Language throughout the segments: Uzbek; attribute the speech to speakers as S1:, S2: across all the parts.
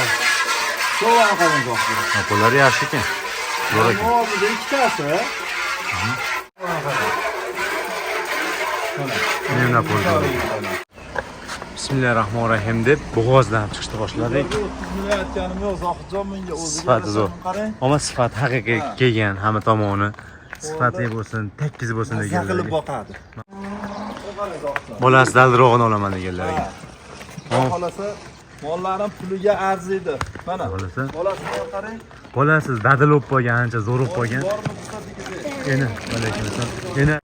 S1: Shovani qarang, Zohidjon.
S2: Qo'llari yaxshi ekan. Zo'r ekan.
S1: Oldida ikkitasi.
S2: Mana qo'lda. Bismillahirrohmanirrohim deb bo'g'ozdan chiqishni boshladik.
S1: 30 million aytganim yo'q, Zohidjon, bunga o'ziga
S2: Sifati zo'r.
S1: Qarang.
S2: Ammo sifati haqiqiy
S1: Ha.
S2: kelgan hamma tomoni sifatli bo'lsin, tekkiz bo'lsin
S1: Mazza qilib
S2: deganlar.
S1: boqadi. Qarang, Zohidjon.
S2: Bolasi daldrog'ini olaman deganlarga.
S1: Xudo xolasa mollarim puliga arziydi. Mana.
S2: Xolasa.
S1: Bolasini ham qarang.
S2: Bolasi dadil bo'lib qolgan, ancha zo'r bo'lib qolgan.
S1: Bormi desa degizak.
S2: Endi alaykum assalom. Endi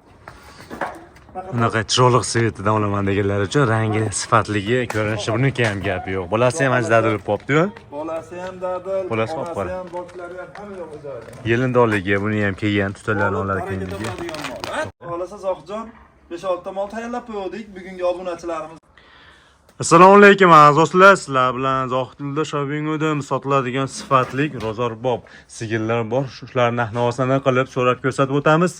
S2: unaqa chiroyli svetidan olaman deganlar uchun rangi, sifatligi, ko'rinishi buniki ham gapi yo'q. Bolasi ham ancha dadil bo'lib qolibdi-yu.
S1: Bolasi ham dadil,
S2: Bolasi
S1: onasi
S2: qop-qora.
S1: ham, boklari ham hamma yo'q joyida.
S2: Yelindorligi, buni ham kelgan, tutalarni olar
S1: Baraka
S2: ekanligi.
S1: topadigan mol, ha? Xolasa, Zohidjon, 5-6 ta mol tayyorlab qo'ydik bugungi obunachilarimiz.
S2: Assalomu alaykum aziz do'stlar, sizlar bilan Zohid Yuldashovning o'dim sotiladigan sifatli rozorbop sigirlar bor. Shularni narx-navosini qilib so'rab ko'rsatib o'tamiz.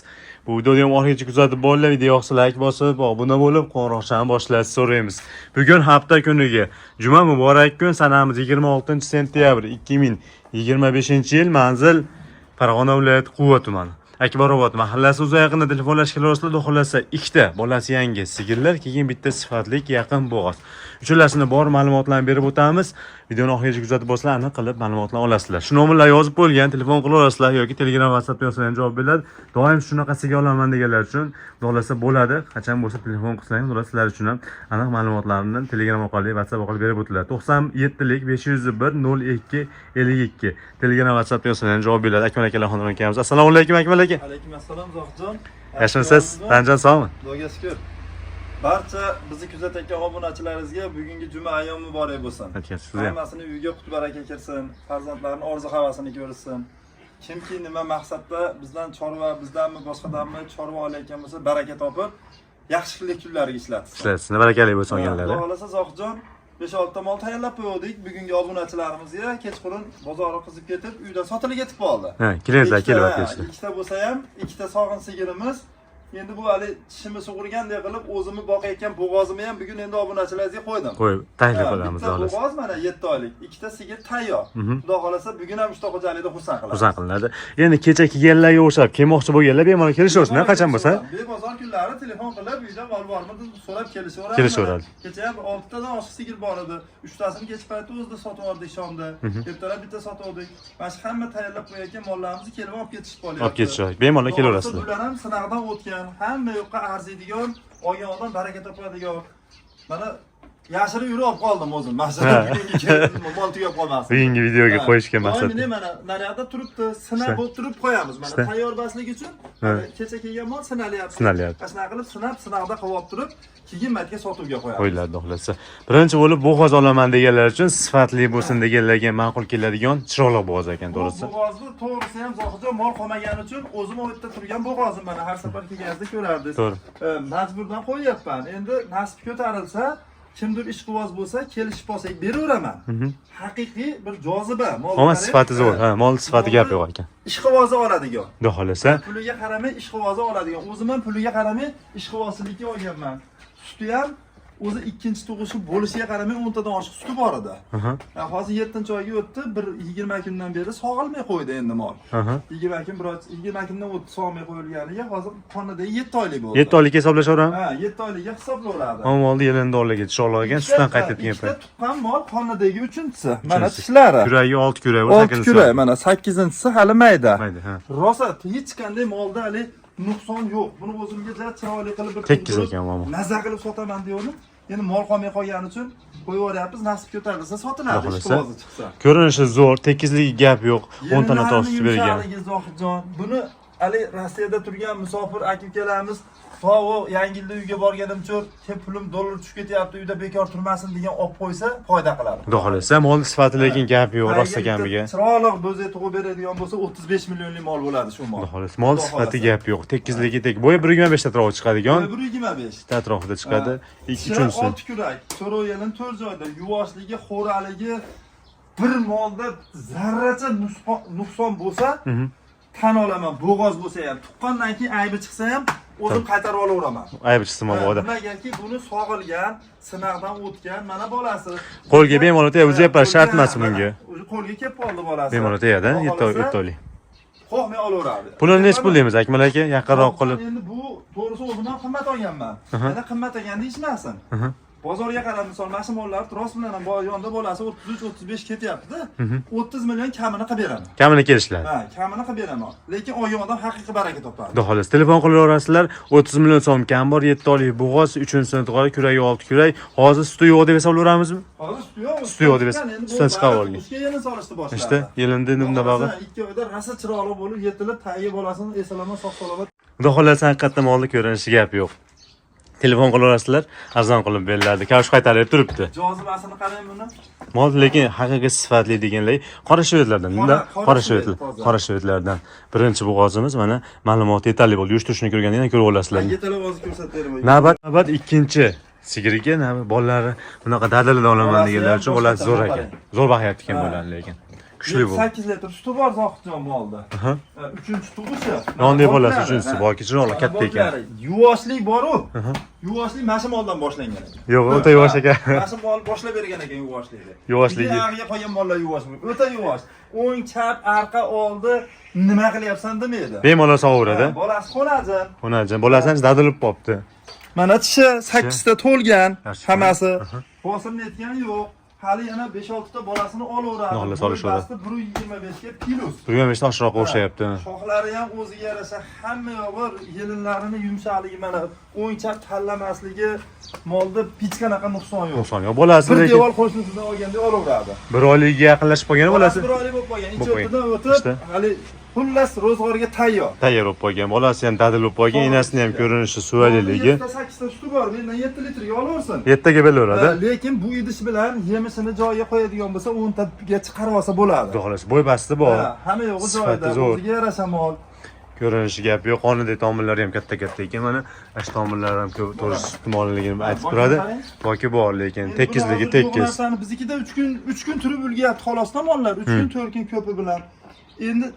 S2: Bu videoni ham oxirigacha kuzatib boringlar, video yoqsa like bosib, obuna bo'lib, qo'ng'iroqchani boshlash so'raymiz. Bugun hafta kuniga juma muborak kun, sanamiz 26 sentyabr 2025-yil, manzil Farg'ona viloyati Quva tumani. Akbarobod mahallasi o'zi yaqinda telefonlashgan olasizlar, xudo xohlasa ikkita bolasi yangi sigirlar, keyin bitta sifatli yaqin bo'g'oz. Uchalasini bor ma'lumotlarni berib o'tamiz. Videoni oxirigacha kuzatib borsanglar, aniq qilib ma'lumotlar olasizlar. Shu nomerlar yozib qo'yilgan, telefon qila olasizlar yoki Telegram, WhatsApp yozsa ham javob beradi. Doim shunaqasiga olaman deganlar uchun xudo xohlasa bo'ladi. Qachon bo'lsa telefon qilsanglar, xudo sizlar uchun ham aniq ma'lumotlarni Telegram orqali, WhatsApp orqali berib o'tiladi. 97 501 02 52 Telegram, WhatsApp yozsa ham javob beradi. Akmal akalar xonadon akamiz. Assalomu alaykum, Akmal aka.
S1: Alaykum assalom, Zohidjon.
S2: Yaxshimisiz? Tanjan sog'mi?
S1: Xudoga shukr. Barcha bizni kuzatayotgan obunachilarimizga bugungi juma ayyomi muborak bo'lsin.
S2: Aytgansiz ham.
S1: Hammasini uyiga qut baraka kirsin, farzandlarini orzu havasini ko'rsin. Kimki nima maqsadda bizdan chorva, bizdanmi, boshqadanmi chorva olayotgan bo'lsa, baraka topib, yaxshilik kunlariga ishlatsin.
S2: Ishlatsin, barakali bo'lsin
S1: Xudo
S2: olganlari.
S1: xohlasa, Zohidjon, 5-6 ta mol tayyorlab qo'ydik. Bugungi obunachilarimizga kechqurun bozori qizib ketib, uyda sotilib ketib qoldi.
S2: Ha, klientlar
S1: Ikkita,
S2: kelib
S1: ha,
S2: kelishdi.
S1: Ikkita bo'lsa ham, ikkita sog'in sigirimiz. Endi bu hali tishimni sug'urgandek qilib o'zimni boqayotgan bo'g'ozimni ham bugun endi obunachilaringizga qo'ydim.
S2: Qo'yib, tahlil
S1: Ha,
S2: qilamiz
S1: bitta
S2: xolos.
S1: bo'g'oz mana 7 oylik, ikkita sigir tayyor. Xudo xohlasa bugun ham uchta xo'jalikda xursand qilamiz.
S2: Xursand qilinadi. Endi kecha kelganlarga o'xshab kelmoqchi bo'lganlar bemalol kelishaversin, qachon bo'lsa.
S1: Bebozor kunlari telefon qilib, uyda mol bormi deb so'rab kelishaveradi.
S2: Kelishaveradi.
S1: Kecha ham 6 tadan oshiq sigir bor edi. 3 tasini kech paytda o'zida sotib oldik shomda. Ertalab bitta sotib oldik. Mana shu hamma tayyorlab qo'yayotgan mollarimizni kelib olib ketishib qolyapti.
S2: Olib ketishadi. Bemalol kelaverasizlar.
S1: Bular ham sinaqdan o'tgan, hamma yoqqa arziydigan, olgan odam baraka topadigan. Mana yashirib yurib olib qoldim o'zim. Mana shu bugungi kelib, mol tugab qolmasin.
S2: Bugungi videoga
S1: Ha,
S2: qo'yishga maqsad.
S1: Doimini mana naryoqda turibdi, sinab
S2: Ishla.
S1: bo'lib turib qo'yamiz. Mana
S2: Ishla.
S1: tayyor uchun
S2: Ha.
S1: mana kecha kelgan mol sinalyapti.
S2: Sinalyapti.
S1: Mana shunaqa qilib sinab, sinaqda qilib olib turib, keyin maytga sotuvga qo'yamiz.
S2: Qo'yiladi xohlasa. Birinchi bo'lib bo'g'oz olaman deganlar uchun sifatli bo'lsin deganlarga ma'qul keladigan chiroyli bo'g'oz ekan,
S1: Bu
S2: to'g'risi.
S1: bo'g'ozni to'g'risi ham, Zohidjon, mol qolmagani uchun o'zim u yerda turgan bo'g'ozim mana har safar kelganingizda ko'rardingiz.
S2: To'g'ri.
S1: Majburdan qo'yyapman. Endi nasib ko'tarilsa, kimdir ishqiboz bo'lsa, kelishib olsak beraveraman. Haqiqiy bir joziba mol.
S2: Ammo
S1: qarang.
S2: sifati zo'r, ha, mol sifati gap yo'q ekan.
S1: Ishqibozi oladigan.
S2: Xudo xohlasa.
S1: Puliga qaramay ishqibozi oladigan. O'zim ham puliga qaramay ishqibozlikka olganman. Suti ham o'zi ikkinchi tug'ishi bo'lishiga qaramay 10 tadan oshiq suti bor edi. Hozir 7-oyga o'tdi, bir 20 kundan beri sog'ilmay qo'ydi endi mol. 20 kun, biroz 20 kundan o'tdi sog'may qo'yilganiga, hozir qonidagi 7 oylik bo'ldi.
S2: 7 oylik hisoblashaverami?
S1: Ha, 7 oylikka hisoblayveradi.
S2: Ammo molni yelindorligi chiroyli ekan, sutdan qaytib ketgan
S1: Ikkita
S2: payt.
S1: tuqqan mol qonidagi uchinchisi. Mana
S2: Uchinchisi.
S1: tishlari.
S2: Kuragi 6 kurak,
S1: 6 kurak, mana 8-inchisi hali mayda.
S2: Mayda, ha.
S1: Rosa hech qanday molda hali nuqson yo'q. Buni o'zimga juda chiroyli qilib bir
S2: Tekkiz
S1: tug'dirib,
S2: ekan momo.
S1: maza qilib sotaman degandim. Endi mol qolmay qolgani uchun qo'yib yuboryapmiz. Nasib ko'tarilsa sotiladi,
S2: Xudo xohlasa.
S1: ishqibozi chiqsa.
S2: Ko'rinishi zo'r, tekizligi gap yo'q. 10 tana
S1: Yelinlarini
S2: tosib bergan.
S1: yumshoqligi, Zohidjon. Buni hali Rossiyada turgan musofir aka ukalarimiz tovuq yangi yilda uyga borganim uchun pulim dollar tushib ketyapti, uyda bekor turmasin degan olib qo'ysa foyda qiladi.
S2: Xudo xohlasa, mol sifati lekin gap yo'q, rosta
S1: Bitta
S2: kamiga.
S1: chiroyli bo'zak tug'ib beradigan bo'lsa 35 millionlik mol bo'ladi shu mol.
S2: Xudo xohlasa, mol
S1: Xudo
S2: sifati
S1: xohlasa.
S2: gap yo'q. Tekizligi tek. Bo'yi 1.25 ta atrofida chiqadigan.
S1: 1.25.
S2: Atrofida chiqadi. Ikki
S1: Tishlari
S2: uchinchisi.
S1: olti kurak, to'rov yelin to'rt joyda, yuvoshligi, xo'raligi bir molda zarracha nuqson bo'lsa, tan olaman, bo'g'oz bo'lsa ham, tuqqandan keyin aybi chiqsa ham O'zim qaytarib olaveraman.
S2: Aybchisi mabodo.
S1: Nimagaki buni sog'ilgan, sinaqdan o'tgan mana bolasi.
S2: Qo'lga bemalol tegadi, o'zi yapar, shart emas
S1: Mana,
S2: bunga.
S1: O'zi qo'lga kelib qoldi bolasi.
S2: Bemalol tegadi,
S1: Xudo
S2: yetti oy,
S1: xohlasa,
S2: 7 oylik.
S1: Qo'rqmay olaveradi.
S2: Pulini nechi pul deymiz Akmal aka, yaqinroq qilib.
S1: Endi bu to'g'risi o'zim ham qimmat olganman. Yana qimmat ekan deyishmasin. Bozorga qarab misol mana shu mollar rost bilan ham yonda bolasi 33-35 ketyapti-da. 30 million kamini qilib beraman.
S2: Kamini kelishiladi.
S1: Ha, kamini qilib beraman. Lekin olgan odam haqiqiy baraka topadi.
S2: Xudo xohlasa telefon qilaverasizlar. 30 million so'm kam bor, 7 oylik bo'g'oz, 3-sinf kuragi 6 kurak. Hozir suti yo'q deb hisoblayveramizmi?
S1: Hozir suti yo'q.
S2: Suti yo'q deb
S1: Endi bu
S2: sutdan chiqarib
S1: bari
S2: olgan.
S1: Ustiga yana solishni boshladi.
S2: İşte yelindi endi bundan bag'i.
S1: 2 oyda rosa chiroyli bo'lib yetilib, tagi bolasini esalama sog' salomat.
S2: Xudo xohlasa haqiqatdan molni ko'rinishi gap yo'q. Telefon qilaverasizlar, arzon qilib beriladi. Kavush qaytarib turibdi.
S1: Jozibasini qarang buni.
S2: Mol lekin haqiqiy sifatli deganlar qora shvedlardan,
S1: Qora-
S2: qora
S1: qora
S2: shvedlar,
S1: shved toza.
S2: qora shvedlardan. Birinchi bo'g'ozimiz mana ma'lumot yetarli bo'ldi. Yurish turishini ko'rganda yana ko'rib olasizlar.
S1: Yetalab hozir ko'rsatib beraman.
S2: Navbat ikkinchi sigiriga, navbat bolalari bunaqa dadilida olaman
S1: Bolasi
S2: deganlar
S1: ham
S2: uchun bolasi
S1: boshqa
S2: zo'r
S1: taraf
S2: ekan. Zo'r boqyapti ekan
S1: Ha.
S2: bolani lekin. Kuchli bu.
S1: 8 litr suti bor Zohidjon molda. Uchinchi tug'ishi.
S2: Nonday bolasi
S1: Boklari,
S2: uchinchisi
S1: ha.
S2: boki chiroyli katta ekan.
S1: Boklari. Yuvoshlik bor-u. Yuvoshlik mana shu moldan boshlangan ekan.
S2: Yo'q, o'ta yuvosh ekan.
S1: Mana shu mol boshlab bergan ekan yuvoshlikni.
S2: Yuvoshligi.
S1: Yog'iga qolgan mollar yuvosh. O'ta yuvosh. O'ng, chap, arqa, oldi nima qilyapsan demaydi.
S2: Bemalol sovaveradi.
S1: Ha, bolasi xonajin.
S2: Xunajon, bolasi ancha dadilib qolibdi.
S1: Mana tishi 8 ta to'lgan
S2: Yaxshi.
S1: hammasi. Bosimni yetgani yo'q. Hali yana 5-6 ta bolasini olaveradi.
S2: Noxolis olishaveradi.
S1: Basti 1.25 ga plus.
S2: 1.5 dan oshiqroq o'xshayapti.
S1: Shoxlari ham o'ziga yarasha hamma yog'i yelinlarini yumshaqligi mana o'ng chap tanlamasligi molda hech qanaqa nuqson yo'q.
S2: Nuqson yo'q. Bolasi
S1: Bir
S2: lekin
S1: devor qo'shnisidan olganda olaveradi.
S2: bir oyligiga yaqinlashib qolgan bolasi.
S1: Bolasi bir oylik bo'lib qolgan.
S2: Bo'lib
S1: Ichi
S2: qolgan.
S1: o'tidan o'tib,
S2: İşte.
S1: hali xullas ro'zg'orga tayyor.
S2: Tayyor bo'lib qolgan. Bolasi ham dadil bo'lib qolgan, enasini ham ko'rinishi suvaliligi.
S1: 7 ta 8 ta suti bor. Mendan 7 litrga olaversin.
S2: Yettaga belaveradi.
S1: Ha, lekin bu idish bilan yemisini joyiga qo'yadigan bo'lsa 10 taga chiqarib olsa bo'ladi.
S2: Xudo xohlasa bo'y basti bor.
S1: Ha, hamma yo'g'i
S2: Sifati
S1: joyida,
S2: zo'r.
S1: o'ziga yarasha mol.
S2: Ko'rinishi gap yo'q. Qonidek tomirlari ham katta-katta ekan mana. Ash tomirlari ham ko'p to'g'ri sut molligini aytib
S1: Boki
S2: turadi.
S1: qarang.
S2: Boki bor lekin
S1: Endi
S2: tekizligi
S1: buni hozir bu
S2: tekis.
S1: narsani biznikida 3 kun 3 kun turib ulgayapti xolosda mollar. 3 kun 4 kun ko'pi bilan. Endi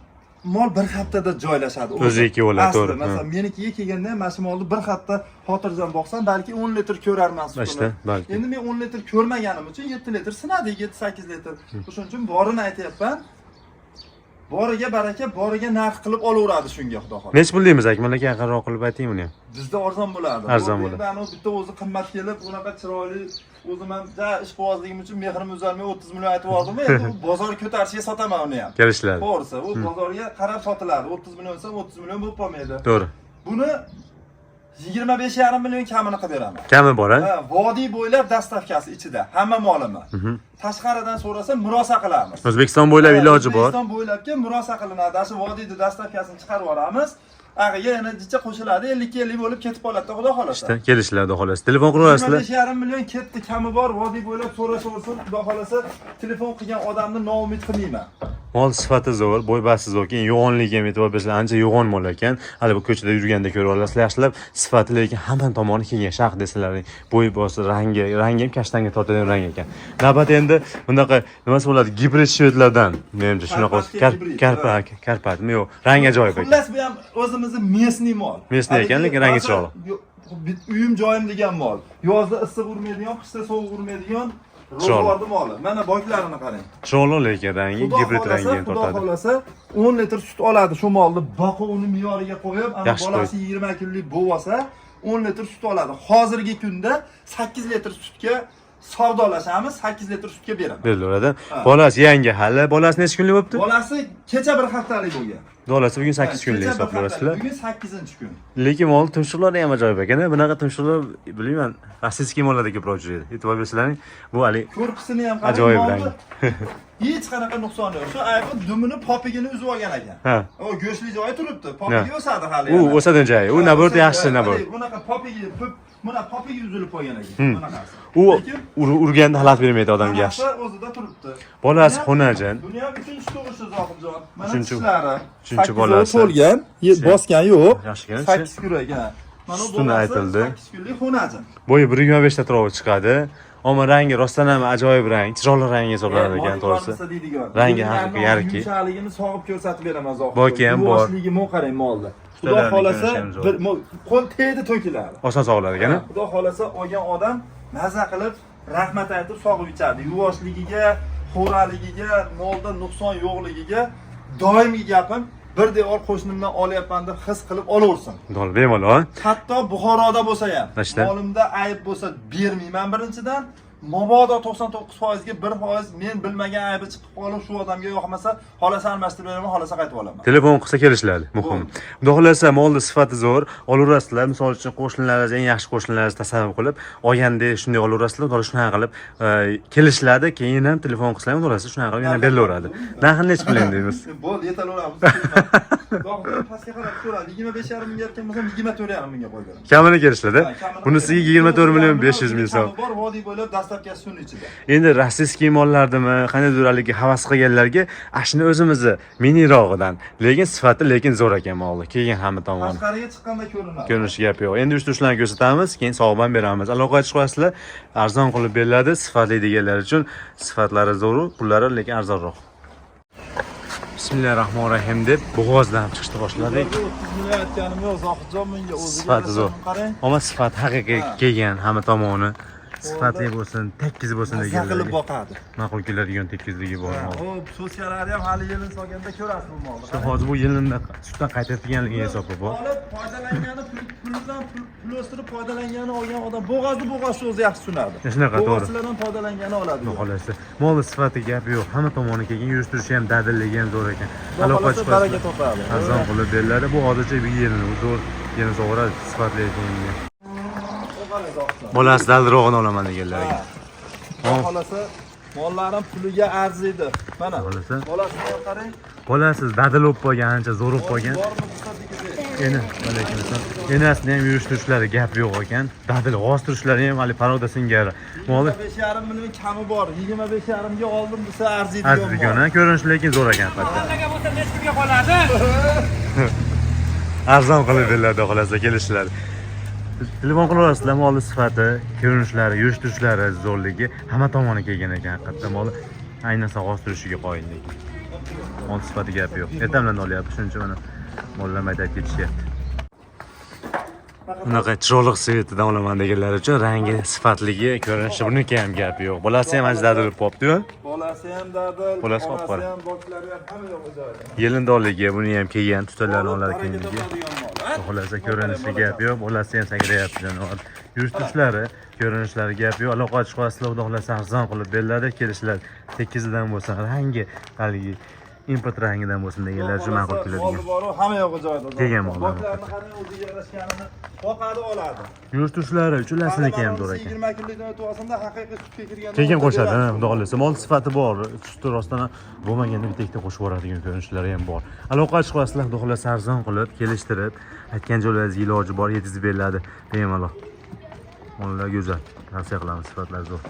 S1: mol bir haftada joylashadi.
S2: O'ziga bo'ladi,
S1: Asli,
S2: to'g'ri.
S1: Masalan, menikiga kelganda ham mana shu molni bir hafta xotirjam boqsam, balki 10 litr ko'rarman sutini.
S2: İşte, balki.
S1: Endi men 10 litr ko'rmaganim uchun 7 litr sinadik, 7-8 litr. O'shuning uchun borini aytyapman. Boriga baraka, boriga narx qilib olaveradi shunga xudo xohlasa.
S2: Nechi pul deymiz Akmal aka yaqinroq qilib ayting buni ham.
S1: Bizda arzon bo'ladi.
S2: Arzon
S1: Bu
S2: bo'ladi.
S1: endi anavi bitta o'zi qimmat kelib, unaqa chiroyli o'zim ham ja ishqibozligim uchun mehrim uzalmay 30 million aytib yubordim. Endi u bozor ko'tarishiga sotaman uni ham.
S2: Kelishiladi.
S1: To'g'risi, u bozorga qarab sotiladi. 30 million desam 30 million bo'lib qolmaydi.
S2: To'g'ri.
S1: Buni 25,5 million kamini qilib beraman.
S2: Kami bor a?
S1: Ha, vodiy bo'ylab dastavkasi ichida, hamma molimi. Tashqaridan so'rasa murosa qilamiz.
S2: O'zbekiston bo'ylab iloji bor.
S1: O'zbekiston bo'ylabga murosa qilinadi. Shu vodiyni dastavkasini chiqarib yuboramiz. Ag'iga yana jicha qo'shiladi, 50-50 bo'lib ketib qoladi, xudo xohlasa.
S2: İşte kelishiladi xolos. Telefon qilaverasizlar.
S1: 25,5 million ketdi, kami bor, vodiy bo'ylab so'rashaversin, xudo xohlasa telefon qilgan odamni noumid qilmayman.
S2: Mol sifati zo'r, bo'y basti zo'r, keyin yo'g'onligiga ham e'tibor bersanglar, ancha yo'g'on mol ekan. Hali bu ko'chada yurganda ko'ra olasizlar, yaxshilab sifati lekin hamma tomoni kelgan shaq desalar, bo'y bosi, rangi, rangi ham kashtanga tortadigan rang ekan. Navbat endi bunaqa nimasi bo'ladi? Gibrid shvedlardan. Menimcha shunaqa
S1: Karpatga gibrid,
S2: karpa, karpatmi? Yo'q, rangi ajoyib ekan.
S1: Xullas bu ham o'zimizni mesniy mol.
S2: Mesniy ekan, lekin rangi chiroyli.
S1: Uyim joyim degan mol. Yozda issiq urmaydigan, qishda sovuq urmaydigan
S2: Chiroyli.
S1: ro'zg'orni moli. Mana boklarini qarang.
S2: Chiroyli lekin rangi
S1: Xudo
S2: gibrid
S1: xohlasa,
S2: rangiga ham
S1: Xudo
S2: tortadi.
S1: xohlasa 10 litr sut oladi shu molni boquvini me'yoriga qo'yib, ana
S2: Yaxshi
S1: bolasi 20 kunlik bo'lsa 10 litr sut oladi. Hozirgi kunda 8 litr sutga savdolashamiz, 8 litr sutga beraman.
S2: Berilaveradi.
S1: Ha.
S2: Bolasi yangi hali, bolasi necha kunlik bo'libdi?
S1: Bolasi kecha bir haftalik bo'lgan.
S2: Bolasi bugun 8 kunlik
S1: Kecha bir
S2: hisoblayasizlar.
S1: haftalik, Bugun 8-kun.
S2: Lekin mol tumshuqlari ham ajoyib ekan. Bunaqa tumshuqlar bilmayman, rossiyskiy mollarda ko'proq uchraydi. E'tibor bersalaring, bu hali
S1: Ko'rpisini ham qarang,
S2: ajoyib
S1: molni
S2: rang.
S1: Hech qanaqa nuqsoni yo'q. Shu aybi dumini popigini uzib olgan ekan.
S2: Ha.
S1: O go'shtli joyi turibdi. Popigi o'sadi hali.
S2: U
S1: yana.
S2: o'sadi joyi. U
S1: Ha,
S2: nabort
S1: o'sadi.
S2: yaxshi nabort.
S1: Haligi Bunaqa popigi, buna popigi uzilib qolgan ekan. Bunaqasi.
S2: U
S1: Lekin
S2: urganda xalaqit bermaydi odamga yaxshi.
S1: Hammasi o'zida turibdi.
S2: Bolasi
S1: Buni ham-
S2: xunajon.
S1: Buni ham uchinchi tug'ishi Zohidjon. Mana
S2: Uchinchi-
S1: tishlari.
S2: uchinchi
S1: Sakkizi
S2: bolasi.
S1: to'lgan, bosgan yo'q.
S2: Yaxshi ekan,
S1: 8 kurak, ha. Mana bu
S2: Sutini
S1: bolasi
S2: aytildi.
S1: 8 kunlik xunajon.
S2: Bo'yi 1.25 ta atrofi chiqadi. Ammo rangi rostdan ham ajoyib rang, chiroyli rang hisoblanadi ekan to'g'risi.
S1: Deydigan.
S2: Rangi haqiqiy, yarki.
S1: Yumshaqligini sog'ib ko'rsatib beraman Zohid.
S2: Boki ham bor.
S1: Yuvvoshligini qarang molni. Xudo xohlasa bir qo'l tegdi to'kiladi.
S2: Oson sog'iladi ekan.
S1: Xudo xohlasa olgan odam maza qilib rahmat aytib sog'ib ichadi. Yuvoshligiga, xo'raligiga, molda nuqson yo'qligiga doimgi gapim bir devor qo'shnimdan olyapman deb his qilib olaversin.
S2: Dol bemalol.
S1: Hatto Buxoroda bo'lsa ham
S2: Ashta.
S1: Molimda ayb bo'lsa bermayman birinchidan. Mabodo 99% ga 1% men bilmagan aybi chiqib qolib shu odamga yoqmasa, xolasa almashtirib beraman, xolasa qaytib olaman.
S2: Telefon qilsa kelishiladi, muhim. Xudo xohlasa molni sifati zo'r, olaverasizlar. Misol uchun qo'shnilaringiz, eng yaxshi qo'shnilaringiz tasavvur qilib, olgandek shunday olaverasizlar, xudo shunaqa qilib kelishiladi, keyin ham telefon qilsalar, xudo xohlasa shunaqa qilib yana berilaveradi. Narxini nechi pul endi deymiz?
S1: Bo'ldi, yetaveramiz. Xudo pastga qarab so'radi. 25,5 mingga aytgan bo'lsam 24,5 mingga qo'yib beraman.
S2: Kamini kelishiladi.
S1: Ha, kamini
S2: Bunisiga
S1: qo'yib beraman.
S2: 24 million 500 ming so'm.
S1: Kami bor, vodiy bo'ylab dastlabkasi suvni ichida.
S2: Endi rossiyskiy mollardimi, qandaydir haligi havas qilganlarga ashuni o'zimizni minirog'idan, lekin sifati lekin zo'r ekan molni. Keyin hamma tomoni.
S1: Tashqariga chiqqanda ko'rinadi.
S2: Ko'rinishi gap yo'q. Endi uchta shularni ko'rsatamiz, keyin sovg'a ham beramiz. Aloqaga chiqasizlar, arzon qilib beriladi, sifatli deganlar uchun sifatlari zo'r, pullari lekin arzonroq. Bismillahirrohmanirrohim deb bo'g'ozdan chiqishni boshladik.
S1: 30 million aytganim yo'q, Zohidjon bunga o'ziga
S2: Sifati zo'r.
S1: Qarang.
S2: Ammo sifati haqiqiy
S1: Ha.
S2: kelgan hamma tomoni. Sifatli bo'lsin, tekkiz bo'lsin
S1: Mazza qilib
S2: deganlarga.
S1: boqadi.
S2: Ma'qul keladigan tekkizligi bor mol.
S1: Xo'p, soskalari ham hali yelin solganda ko'rasiz bu molni.
S2: Işte hozir bu yilini sutdan qaytadiganligi hisobi bor.
S1: Olib foydalangani pulidan pul o'stirib foydalangani olgan odam bo'g'azni bo'g'azchi o'zi yaxshi tushunadi.
S2: Shunaqa, to'g'ri.
S1: Bo'g'azchilardan foydalangani oladi.
S2: Xudo xohlasa. Molni sifati gap yo'q. Hamma tomoni kelgan, yurish turishi ham dadilligi ham zo'r ekan.
S1: Xudo
S2: Aloqa
S1: xohlasa baraka
S2: chiqasizlar.
S1: topadi.
S2: Arzon qilib beriladi. Bu hozircha bir yerini u zo'r yerini sog'iradi, sifatli ekan. Bolasi dadilrog'ini olaman deganlarga.
S1: Xudo xohlasa mollarim puliga arziydi. Mana.
S2: Xohlasa.
S1: Bolasini ham qarang.
S2: Bolasi dadil bo'lib qolgan, ancha zo'r bo'lib qolgan.
S1: Bormi desa degidek.
S2: Ena, alaykum assalom. Enasini ham yurish turishlari gap yo'q ekan. Dadil g'oz turishlari ham hali paroda singari. Moli
S1: 25,5 million kami bor. 25,5 ga oldim desa arziydigan.
S2: arziydigan, ha, ko'rinishi lekin zo'r ekan albatta.
S3: Mahallaga bo'lsa nechi kunga qoladi?
S2: Arzon qilib beriladi, xohlasa kelishiladi. Telefon qilaverasizlar, molni sifati, ko'rinishlari, yurish turishlari zo'rligi hamma tomoni kelgan ekan haqiqatdan moli ayniqsa g'oz turishiga qoyil lekin. Mol sifati gap yo'q. Ertamdan olyapti, shuning uchun mana mollar maydab ketishyapti. Unaqa chiroyli svetidan olaman deganlar uchun rangi, sifatligi, ko'rinishi buniki ham gap yo'q. Bolasi ham ancha dadil bo'libdi-yu.
S1: Bolasi ham dadil,
S2: Bolasi
S1: onasi
S2: qop-qora.
S1: ham, boklari ham hamma yo'q joyida.
S2: Yelindorligi, buni ham kelgan, tutalarini
S1: Olib
S2: olar
S1: baraka
S2: ekanligi.
S1: topadigan mol, ha?
S2: Xullas ko'rinishi gap yo'q, bolasi ham sakrayapti jonivor. Yurish turishlari, ko'rinishlari gap yo'q. Aloqa chiqasizlar, xudo xohlasa arzon qilib beriladi, kelishlar tekkizidan bo'lsin, rangi haligi import rangidan bo'lsin deganlar uchun ma'qul keladigan.
S1: Moli bor, hamma yo'q joyida.
S2: Kelgan mollar.
S1: Boklarni qarang, o'ziga yarashganini boqadi, oladi.
S2: Yurish turishlari uchalasiniki ham zo'r ekan.
S1: 20 kunlikdan o'tib olsanda haqiqiy sutga kirganda
S2: Keyin qo'shadi, ha, xudo xohlasa. Mol sifati bor, suti rostdan ham bo'lmaganda bitta ikkita qo'shib yuboradigan ko'rinishlari ham bor. Aloqa chiqasizlar, xudo xohlasa arzon qilib, kelishtirib, aytgan joylaringizga iloji bor yetkazib beriladi bemalol. Mollar go'zal. Tavsiya qilamiz, sifatlari zo'r.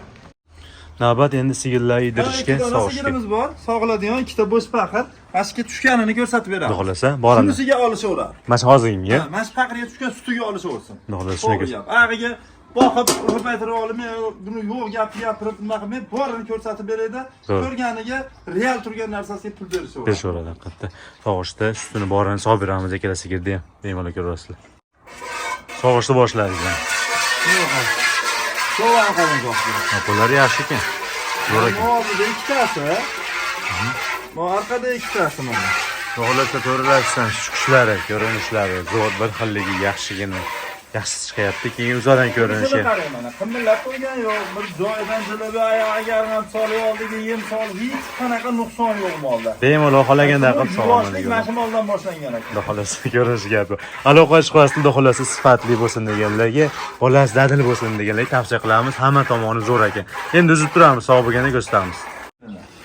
S2: Navbat endi sigirlar yedirishga,
S1: Ikkita
S2: sog'ishga.
S1: sigirimiz bor, sog'iladigan ikkita bo'sh paxir. Mana shu tushganini ko'rsatib
S2: Xudo
S1: beramiz.
S2: xohlasa boradi.
S1: Shunisiga olishaveradi.
S2: Mana shu hozirgimga.
S1: Ha, mana shu paqirga tushgan sutiga olishaversin.
S2: Xudo xohlasa shuni
S1: To'g'ri gap. Ag'iga boqib, ko'paytirib olib, men buni yo'q gapni gapirib, nima qilmay, borini ko'rsatib beraydi.
S2: Zo'r.
S1: Ko'rganiga real turgan narsasiga pul berishaveradi.
S2: Berishaveradi albatta. Sog'ishda sutini borini sog'ib beramiz ikkala sigirni ham. Bemalol ko'rasizlar. Sog'ishni boshladik.
S1: So'g'an qarang zohid.
S2: Qo'llari yaxshi ekan. Zo'r ekan.
S1: Oldida ikkitasi. Bu orqada ikkitasi mana.
S2: Xohlasa to'g'rilashsan, chiqishlari, ko'rinishlari zo'r, bir xilligi yaxshigina. Yaxshi chiqyapti. Keyin uzoqdan ko'rinishi.
S1: Shuni qarang mana. Qimillab qo'ygan yo'q, bir joyidan jilib oyog'iga ham solib oldiga yem solib, hech qanaqa nuqson yo'q molda.
S2: Bemalol xohlaganda qilib
S1: Yuvoshlik
S2: sog'aman.
S1: mana shu moldan boshlangan ekan.
S2: Xudo xohlasa ko'rinishi gapi. Aloqa chiqasizlar, xudo xohlasa sifatli bo'lsin deganlarga, bolasi dadil bo'lsin deganlarga tavsiya qilamiz. Hamma tomoni zo'r ekan. Endi uzib turamiz, sog' bo'lganda ko'rsatamiz.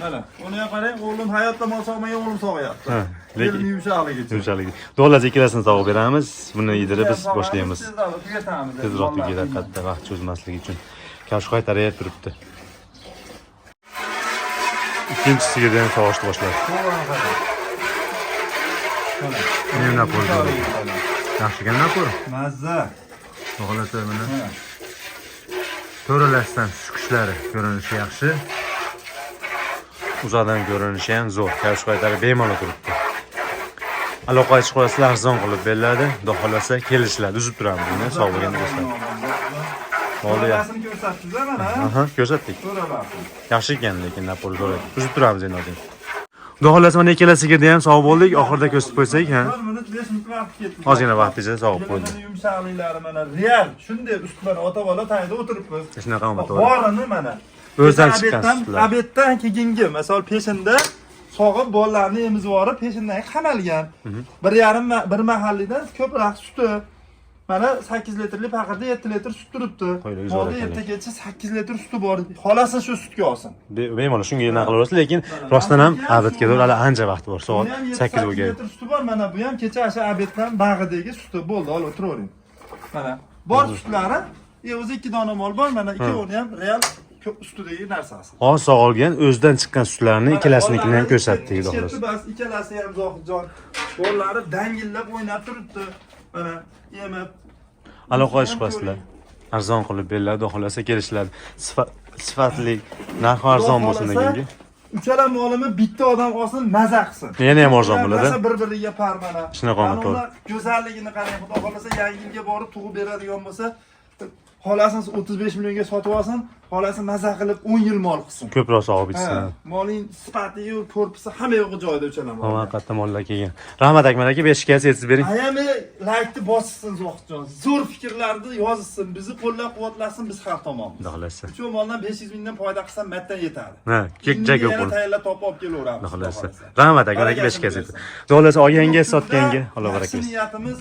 S1: Mana, uni ham qarang, o'g'lim hayotda mol sog'magan, o'g'lim sog'yapti.
S2: Ha, lekin
S1: Lekin yumshoqligi.
S2: yumshoqligi. Xudo xohlasa ikkalasini sog'ib beramiz. Buni yedirib biz boshlaymiz.
S1: Tezroq tugatamiz.
S2: Tezroq tugaydi albatta, vaqt cho'zmasligi uchun. Kavsh qaytarib turibdi. Ikkinchisiga ham sog'ishni boshladi. Endi napor zo'r. Yaxshi ekan napor.
S1: Mazza.
S2: Xudo xohlasa mana to'ralashdan chiqishlari ko'rinishi yaxshi. Uzoqdan ko'rinishi ham zo'r. Kavsh qaytarib bemalol turibdi. Aloqaga chiqib qolasizlar, arzon qilib beriladi. Xudo xohlasa kelishiladi. Uzib turamiz buni, sog' bo'lgan do'stlar. Moli yaxshi.
S1: To'rabasini ko'rsatdingiz mana.
S2: Aha, ko'rsatdik.
S1: To'rabasi.
S2: Yaxshi ekan lekin напор zo'r. Uzib turamiz endi hozir. Xudo xohlasa mana ikkala sigirni ham sog' bo'ldik. Oxirida ko'rsatib qo'ysak, ha.
S1: 4 minut 5 minut vaqt ketdi.
S2: Ozgina vaqt ichida sog'ib qo'ydi.
S1: Yelini yumshoqliklari mana real. Shunday ustlar ota bola tagida o'tiribmiz.
S2: Shunaqa omad to'g'ri.
S1: Borini mana.
S2: O'zidan
S1: Kecha
S2: chiqqan
S1: obeddan-
S2: sutlar.
S1: Obeddan keyingi, misol peshinda sog'ib bolalarni emizib yuborib, peshindan qamalgan. Bir mahallidan ko'proq suti. Mana 8 litrli paqirda 7 litr sut turibdi.
S2: Qo'ylar zo'r
S1: Molda
S2: ekan.
S1: ertagacha 8 litr suti bor. Xolasi shu sutga olsin.
S2: Bemalol shunga naql olasiz, lekin rostdan ham abadga to'g'ri hali ancha vaqt bor. Soat
S1: Buni ham
S2: 8
S1: 8
S2: bo'lgan.
S1: litr suti bor. Mana bu ham kecha o'sha obeddan bag'idagi suti bo'ldi, olib o'tiravering. Mana bor sutlari. O'zi 2 dona mol bor, mana ikkovini ham real sutidagi narsasi.
S2: Hozir sog'ilgan o'zidan chiqqan sutlarni ikkalasinikini ham ko'rsatdik, xudo
S1: Xolos.
S2: xohlasa.
S1: Bas ikkalasi ham Zohidjon. Bolalari dangillab o'ynab turibdi. Mana yemib.
S2: Aloqaga chiqasizlar. Arzon qilib beriladi, xudo xohlasa kelishiladi. Sifatli, narxi arzon bo'lsin deganga.
S1: Uchala molimi bitta odam olsin, maza qilsin.
S2: Yana ham arzon bo'ladi.
S1: Narsa bir-biriga par mana.
S2: Shunaqa
S1: Mana
S2: omad to'g'ri.
S1: uni go'zalligini qarang, xudo xohlasa yangi yilga borib tug'ib beradigan bo'lsa, xohlasin 35 millionga sotib olsin, xohlasin maza qilib 10 yil mol qilsin.
S2: Ko'proq sog'ib
S1: Ha,
S2: ichsin.
S1: molning sifati-yu korpusi hamma yo'g'i joyida uchala mol.
S2: Haqiqatda mollar kelgan. Rahmat Akmal aka, 5 ga yetkazib bering.
S1: Ayami laykni bossin Zohidjon. Zo'r fikrlarni yozsin, bizni qo'llab-quvvatlasin, biz har tomonmiz.
S2: Xudo xohlasa.
S1: Shu moldan 500 mingdan foyda qilsam matdan yetadi.
S2: Ha, kek jak yo'q
S1: Yana
S2: bo'ladi.
S1: tayyorlab topib olib kelaveramiz.
S2: Xudo xohlasa. Rahmat Akmal aka, 5 ga yetkazib. Xudo xohlasa olganga, sotganga Alloh baraka
S1: Yaxshi
S2: bersin.
S1: niyatimiz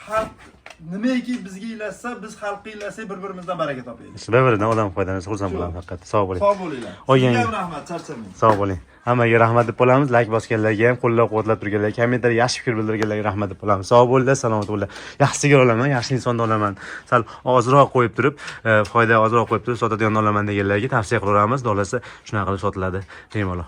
S1: xalq nimaiki bizga ilashsa, biz xalqqa ilashsak bir-birimizdan baraka topaylik.
S2: Bir-biridan odam foydalansa xursand bo'lamiz haqiqatda. Sog' bo'ling.
S1: Sog' bo'linglar.
S2: Olganga.
S1: Sizga ham rahmat, charchamang.
S2: Sog' bo'ling. Hammaga rahmat deb qolamiz. Like bosganlarga ham, qo'llab-quvvatlab turganlarga, kommentariy yaxshi fikr bildirganlarga rahmat deb qolamiz. Sog' bo'linglar, salomat bo'linglar. Yaxshi sigir olaman, yaxshi insonni olaman. Sal ozroq qo'yib turib, foyda ozroq qo'yib turib sotadigan olaman deganlarga tavsiya qilaveramiz. Dolasi shunaqa qilib sotiladi. Bemalol.